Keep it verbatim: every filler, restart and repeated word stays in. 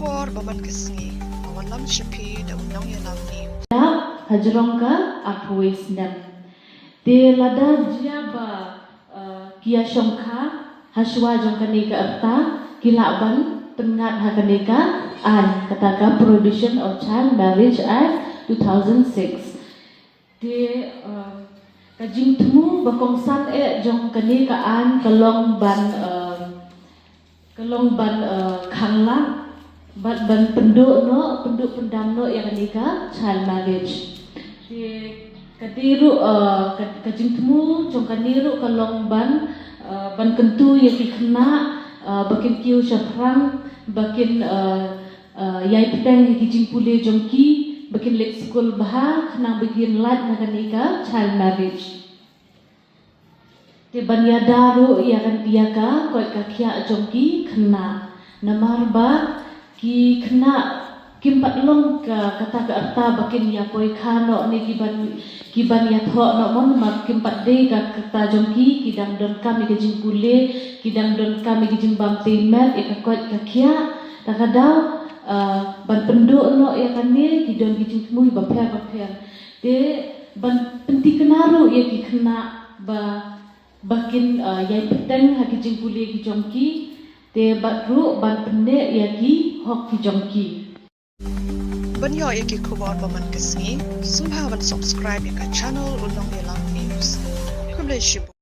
Por ba man ka sngi, ka wallam sha phi da u nongïalam ni. Hajrong ka arphew snem. Te lada jia ba uh, ki ïa shongkha hashwa jong kane ka rta ki lah ban pynngat ha kane ka aiñ kata ka Prohibition of Child Marriage Act two thousand six. Te uh, ka jingthmu ba kongsan eh jong kane ka aiñ ka long ban uh, ka long ban uh, khanglad bad ban pynduh noh pynduh pyndam noh ïa kane ka child marriage. Te ka dei ruh uh, ka, ka jingthmu jong kane ruh ka long ban uh, ban kyntu ïa ki khynnah uh, ba kin kiew shaphrang ba kin uh, uh, ïai bteng ïa ki jingpule jong ki ba kin leit skul bha khnang ba kin lait na kane ka child marriage. Te ban ïada ruh ïa ka ïa ka koit ka khiah jong ki khynnah namar ba ki khynnah kim pat long ka kata ka rta ba kin ïa poi kha noh ne ki ban ki ban ïa thoh noh mon namar kim pat dei ka rta jong ki ki dang don kam ïa ka jingpule ki dang don kam ïa ka jingbam tei met ïa ka koit ka khiah ta ka daw uh, ban pynduh noh ïa kane ki don ki jingthmu ba pher ba pher. Te ban pyntikna ruh ïa ki khynnah ba ba kin uh, ïai bteng ha ki jingpule ki jong ki te bad ruh ban pynneh ïa ki hok ki jong ki. Ban ïoh ïa ki khubor ba man ka sngi, sngewbha ban subscribe ïa ka channel U Nongïalam News. Khublei shibun.